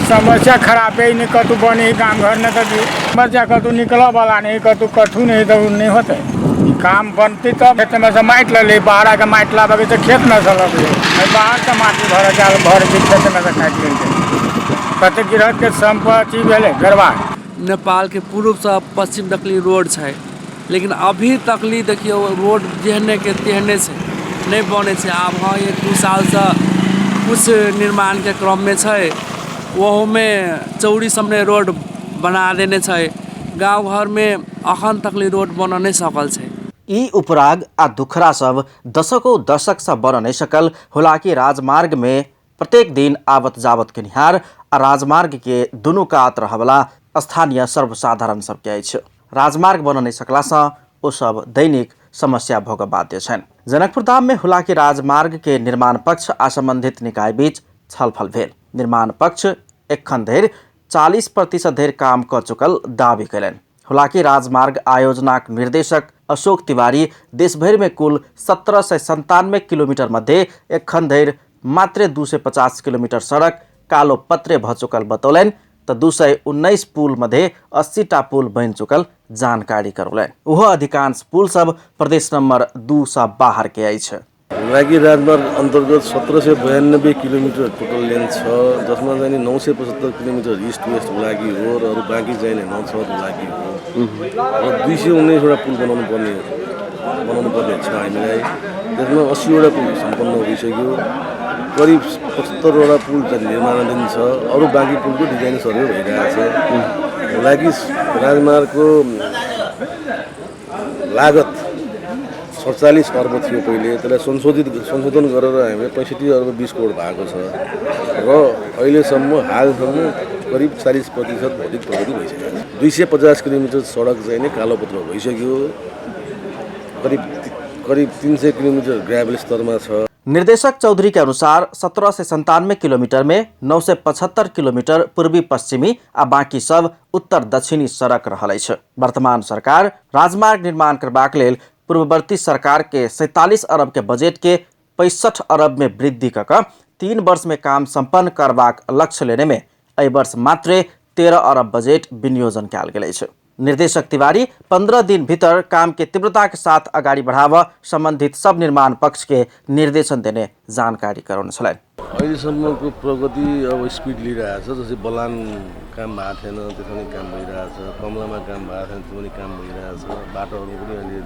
समस्या खराबे नहि कतहु बने गाम घरमे तऽ समस्या कतहु निकलऽवला नहि, कतहु कथू नहि, तऽ ओ नहि होतै। ई काम बनतै तब। खेतमे से माटि लऽ बाहरके माटि लाबऽके छै, खेतमे से लबै, बाहरसँ माटि भरऽ के आयल भर के खेतमे से काटि लेलकै। कतेक गृहस्थके सम्पत्ति भेलै बर्बाद। नेपालके पूर्वसँ पश्चिम तकली रोड छै, लेकिन अभी तकली देखियौ रोड जेहनेके तेहने छै, नहि बनै छै। आब हँ, 1-2 सालसँ किछु निर्माणके क्रममे छै, ओहोमे चौरी सबमे रोड बना देने छै। गाँव घरमे अखन तकली रोड बनऽ नहि सकल छै। ई उपराग आ दुखरा सब दशकों दशक से बन नहीं सकल। हालांकि राजमार्ग में प्रत्येक दिन आवत जावत केनिहार आ राजमार्ग के दुनू कात रहवला स्थानीय सर्वसाधारण सबके अछि। राजमार्ग बन नहीं सकला से ओ सब दैनिक समस्या भोग बाध्य छनि। जनकपुर धाम में हुलाकी राजमार्ग के निर्माण पक्ष आ संबंधित निकाय बीच छलफल भेल। निर्माण पक्ष एखन धरि 40% धरि काम क चुकल दावी कयलनि। हुलाकी राजमार्ग आयोजनाक निर्देशक अशोक तिवारी देशभरि में कुल 1797 किलोमीटर मध्ये एखन धरि मात्रे 250 किलोमीटर सड़क कालो पत्रे भ चुकल बतौलनि, तऽ 219 पुल मध्ये 80 टा पुल बनि चुकल जानकारी करौलनि। ओहो अधिकांश पुल सब प्रदेश नंबर 2 सँ बाहर के अछि। हुलाकी राजमार्ग अन्तर्गत 1792 किलोमिटर टोटल लेन्थ छ, जसमा चाहिँ नि 975 किलोमिटर इस्ट वेस्ट हुलाकी हो र अरू बाँकी चाहिँ नि नर्थ साउथ हुलाकी हो र 219वटा पुल बनाउनु पर्ने छ हामीलाई। त्यसमा 80वटा पुल सम्पन्न भइसक्यो, करिब 75वटा पुल चाहिँ निर्माणाधीन छ, अरू बाँकी पुलको डिजाइन सर्वे भइरहेको छ। हुलाकी राजमार्गको लागत 47 अर्ब थियो पहिले, त्यसलाई संशोधन गरेर हामीले 65 अर्ब 20 करोड भएको छ र अहिलेसम्म हालसम्म करिब 40% भौतिक प्रगति भइसकेको छ। 250 किलोमिटर सडक चाहिँ नै कालोपत्र भइसक्यो, करिब 300 किलोमिटर ग्राभल स्तरमा छ। निर्देशक चौधरी के अनुसार 1797 किलोमीटर में 975 किलोमीटर पूर्वी पश्चिमी आ बाकी सब उत्तर दक्षिणी सड़क रहल अछि। वर्तमान सरकार राजमार्ग निर्माण करबाक लेल पूर्ववर्ती सरकार के 47 अरब के बजट के 65 अरब में वृद्धि क क 3 वर्ष में काम संपन्न करबाक लक्ष्य लेने में एहि वर्ष मात्रे 13 अरब बजट विनियोजन कयल गेल अछि। निर्देशक तिवारी 15 दिन भीतर काम के तीव्रता के साथ अगाडि बढ़ाव संबंधित सब निर्माण पक्ष के निर्देशन देने जानकारी करौने छलनि। अहिलेसम्मको प्रगति अब स्पिड लिइरहेको छ। जस्तै बलान काम भएको थिएन, त्यसमा पनि काम भइरहेछ, कमलामा काम भएको थिएन, त्यो पनि काम भइरहेछ, बाटोहरू पनि अहिले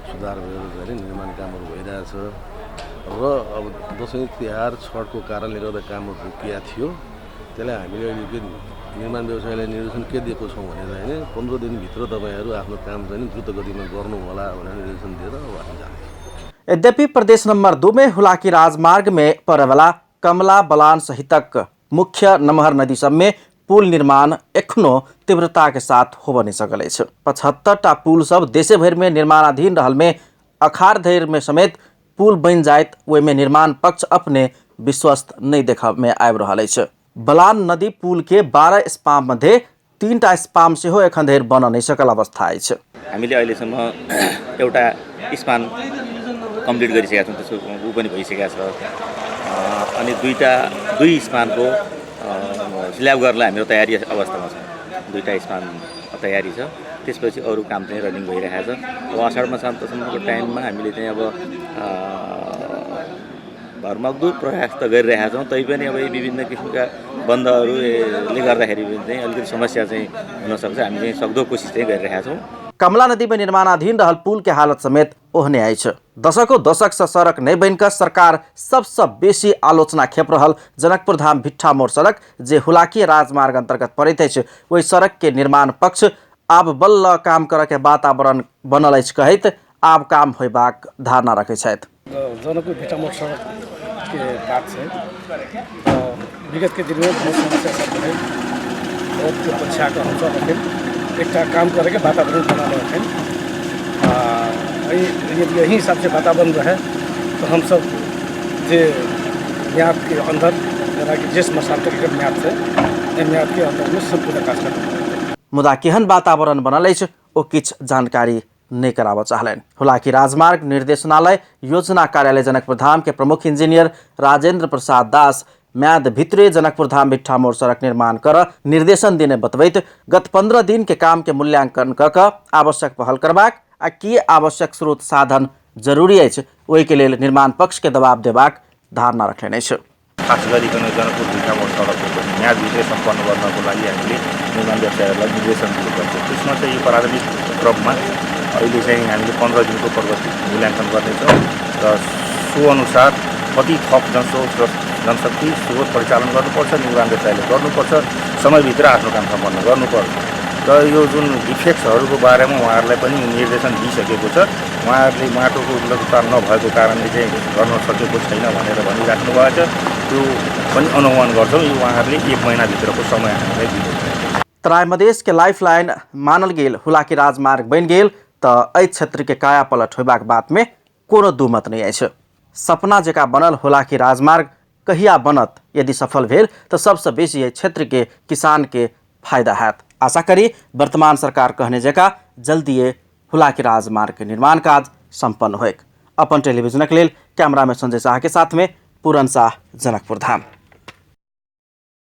सुधार भएर चाहिँ निर्माण कामहरू भइरहेछ र अब दसैँ तिहार छठको कारणले गर्दा कामहरू रोकिएको थियो। त्यसलाई हामीले अहिले के निर्माण व्यवसायलाई निर्देशन के दिएको छौँ भने चाहिँ 15 दिनभित्र तपाईँहरू आफ्नो काम चाहिँ द्रुत गतिमा गर्नुहोला भनेर निर्देशन दिएर अब हामी जाँदैछौँ। यद्यपि प्रदेश नंबर 2 में हुलाकी राजमार्ग में पड़ेवाला कमला बलान सहितक मुख्य नमहर नदी सब में पुल निर्माण एखनो तीव्रता के साथ होब नहीं सकल अछि। 75 टा पुल सब देशे भरि में निर्माणाधीन रहल में अखार धरि में समेत पुल बनि जाइत ओहिमे निर्माण पक्ष अपने विश्वस्त नहीं देखब में आबि रहल अछि। बलान नदी पुल के 12 स्पाम मध्ये 3 टा स्पाम सेहो एखन धरि बन नहीं सकल अवस्था अछि। हामीले अहिलेसम्म एउटा स्पान कम्प्लिट गरिसकेका छौँ, त्यसको ऊ पनि भइसकेको छ। अनि दुई स्पानको स्ल्याब गर्नलाई हाम्रो तयारी अवस्थामा छ, 2 स्पान तयारी छ। त्यसपछि अरू काम चाहिँ रनिङ भइरहेको छ। अब असाढ मसान्तसम्मको टाइममा हामीले चाहिँ अब भरमग्दुर प्रयास त गरिरहेका छौँ, तैपनि अब यी विभिन्न किसिमका बन्दहरूले गर्दाखेरि पनि चाहिँ अलिकति समस्या चाहिँ हुनसक्छ। हामी चाहिँ सक्दो कोसिस चाहिँ गरिरहेका छौँ। कमला नदी में निर्माणाधीन रहल पुल के हालत समेत ओहने अछि। दशकों दशक से सड़क नहीं बनिकऽ सरकार सबसे बेसी आलोचना खेप रहल जनकपुर धाम भिट्ठा मोड़ सड़क जे हुलाकी राजमार्ग अंतर्गत पड़ैत अछि, ओहि सड़क के निर्माण पक्ष आब बल्ल काम करऽ के वातावरण बनल अछि कहैत आब काम होयबाक धारणा रखै छथि। जनकपुर भिट्ठा मोड़ सड़क के बात छै तऽ विगत के दिन में बहुत समस्या सब रहे, बहुत त्यो पछ्या कऽ हमसब अखन एकटा काम करैके वातावरण बनल अखन। यदि यही हिसाबसँ वातावरण रहै तऽ हमसब जे म्यादके अन्दर जेनाकि जेठ मसान्तक एकर म्याद छै, एहि म्यादके अन्दरमे सम्पूर्ण काज खतम भऽ जेतै। मुदा केहन वातावरण बनल अछि ओ किछु जानकारी नहि कराबऽ चाहलनि। हुलाकी राजमार्ग निर्देशनालय योजना कार्यालय जनकपुर धाम के प्रमुख इंजीनियर राजेंद्र प्रसाद दास म्याद भित्रे जनकपुर धाम भिट्ठामोड़ सड़क निर्माण कर निर्देशन देने बतबैत गत 15 दिन के काम के मूल्यांकन क कऽ आवश्यक पहल करबाक आ की आवश्यक स्रोत साधन जरूरी अछि ओहिके लेल निर्माण पक्ष के दबाव देबाक धारणा रखलनि अछि। खास गरिकन जनकपुर भिट्ठामोड सडकको पनि म्यादभित्रै सम्पन्न गर्नको लागि हामीले निर्माण व्यवसायहरूलाई निर्देशन दिएको छ। त्यसमा चाहिँ यो प्रारम्भिक क्रममा अहिले चाहिँ हामीले 15 दिनको प्रगति मूल्याङ्कन गर्नेछौँ र सो अनुसार कति थप जनशक्ति स्रोत परिचालन गर्नुपर्छ, निर्माण व्यवसायले गर्नुपर्छ, समयभित्र आफ्नो काम सम्पन्न गर्नुपर्छ। र यो जुन डिफेक्ट्सहरूको बारेमा उहाँहरूलाई पनि निर्देशन दिइसकेको छ। उहाँहरूले माटोको उपलब्धता नभएको कारणले चाहिँ गर्न सकेको छैन भनेर भनिराख्नु भएको छ। त्यो पनि अनुमान गर्छौँ, यो उहाँहरूले 1 महिनाभित्रको समय हामीलाई दिनुहुन्छ। तराई मधेश के लाइफलाइन मानल गेल हुलाकी राजमार्ग बनि गेल तऽ एहि क्षेत्र के कायापलट होयबाक बात में कोनो दू मत नहि अछि। सपना जकाँ बनल हुलाकी राजमार्ग कहिया बनत, यदि सफल भेल तऽ सबसँ बेसी एहि क्षेत्र के किसान के फायदा हैत। आशा करी वर्तमान सरकार कहने जकाँ जल्दिए हुलाकी राजमार्ग के निर्माण काज सम्पन्न होयक। अपन टेलीविजनक लेल कैमरा में संजय शाह के साथ में पूरन शाह, जनकपुर धाम।